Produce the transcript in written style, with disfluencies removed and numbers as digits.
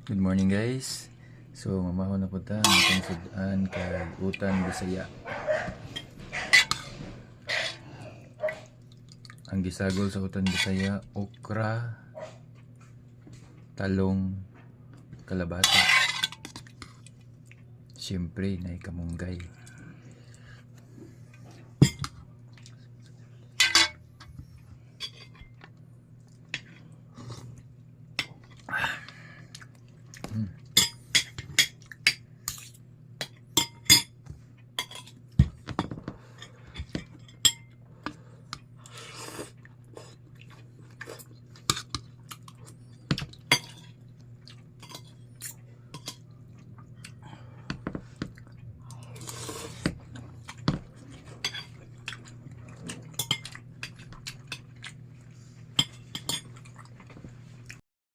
Good morning, guys. So mamahon na po ta ang atong sud-an kag utan Bisaya. Ang gisagol sa utan Bisaya, okra, talong, kalabasa. Siyempre, nay kamunggay.